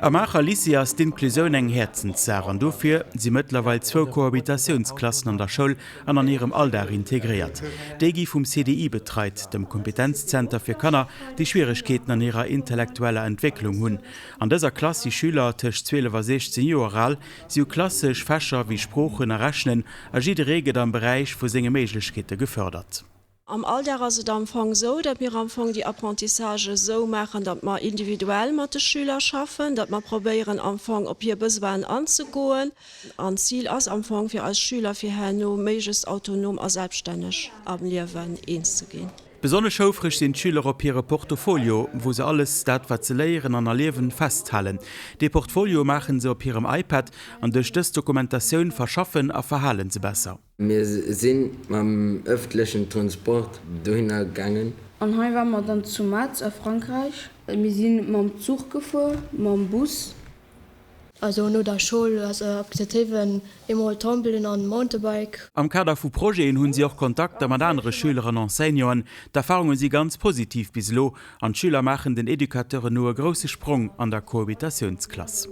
Am Maacher Lycée ass d'Inklusioun eng Häerzenssaach an dofir si mëttlerweil zwou Cohabitatiounsklassen an der Schoul an an hirem Alldag integréiert. Déi gi vum CDI betreit, dem Kompetenzzenter fir Kanner, déi Schwieregkeeten an hirer intellektueller Entwécklung hunn. An dëser Klass si Schüler tëscht 12 a 16 Joer al. Si hu klassesch Fächer wéi Sproochen a Rechnen a jidderee gëtt am Beräich vu senge Méiglechkeete gefërdert. Am Alldag ass et am Fong esou, datt mir am Fong déi Apprentissagen esou maachen, datt mer individuell mat de Schüler schaffen, datt mer probéieren am Fong op hir Besoinen anzegoen. An d'Zil ass am Fong fir eis Schüler fir herno méiglechst autonom a selbststänneg am Liewen eens ze ginn. Besonnesch houfreg sinn d'Schüler op hire Portofolio, wou se alles dat wat se léieren an erliewen festhalen. Dee Portfolio maachen se op hirem iPad an duerch dës Dokumentatioun verschaffen a verhalen se besser. Mir sinn mam ëffentlechen Transport dohinner gaangen. An hei ware mer dann zu Metz a Frankräich. Mir si mam Zuch gefuer, mam Bus. Also no der Schoul, also op Initiativen, eemol Trommeln an Mountainbike. Am Kader vu Projeten hunn si och Kontakter mat anere Schüler an Enseignanten. D'Erfarunge si ganz positiv bis elo An d'Schüler maachen den Educateuren no e grousse Sprong an der Cohabitatiounsklass.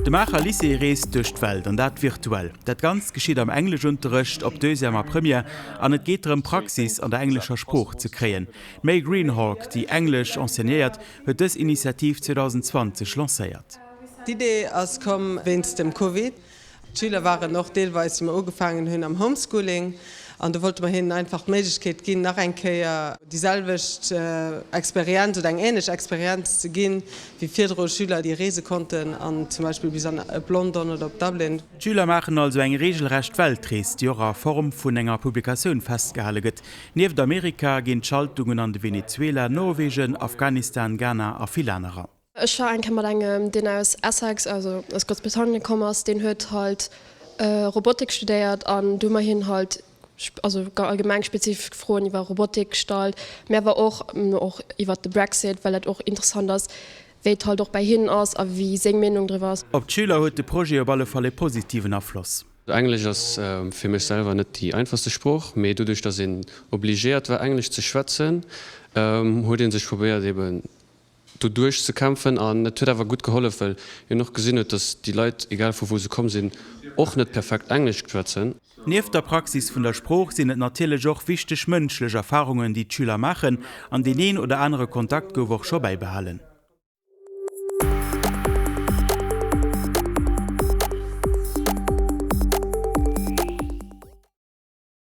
De Maacher Lycée reest duerch d'Welt, an dat virtuell. Dat Ganzt geschitt am Engleschunterrecht op Deuxième a Première an et geet drëm Praxis an der englescher Sprooch ze kréien. D'May Greenhalgh, déi Englesch enseignéiert, huet dës Initiativ 2020 lancéiert. D'Idee ass komm wéinst dem Covid. D'Schüler waren och deelweis, wéi mer ugefaangen hunn, am Homeschooling an do wollte mer hinnen einfach d'Méiglechkeet ginn, nach eng Kéier déi selwecht Experienz oder eng änlech Experienz ze ginn, wéi virdru Schüler, déi reese konnten an zum Beispill bis an op London oder op Dublin. D'Schüler maachen also eng reegelrecht Weltrees, déi och a Form vun enger Publikatioun festgehale gëtt. Nieft Amerika ginn d'Schaltungen an de Venezuela, Norwegen, Afghanistan, Ghana a vill anerer. Ech war eng Kéier mat engem, deen aus Essex, also aus Groussbritannien komm ass, deen huet halt Robotik studéiert an du hu mer hien halt also allgemeng spezifesch Froen iwwer Robotik gestallt, mä awer och och iwwer de Brexit, well dat och interessant ass, wéi et halt och bäi hinnen ass a wéi seng Meenung driwwer ass. Op d'Schüler huet de Projet op alle Fall e positiven Afloss. Englesch ass fir mech selwer net déi einfachste Sprooch, mee doduerch datt een obligéiert war Englesch ze schwätzen, huet ee sech probéiert eben doduerch ze kämpfen an et huet awer gutt gehollef, well een och gesinn huet, datt déi Leit, egal vu wou se komm sinn, och net perfekt Englesch schwätzen. Nieft der Praxis vun der Sprooch sinn et natierlech och wichteg mënschlech Erfarungen, déi d'Schüler maachen, an deen een oder anere Kontakt gouf och scho bäibehalen.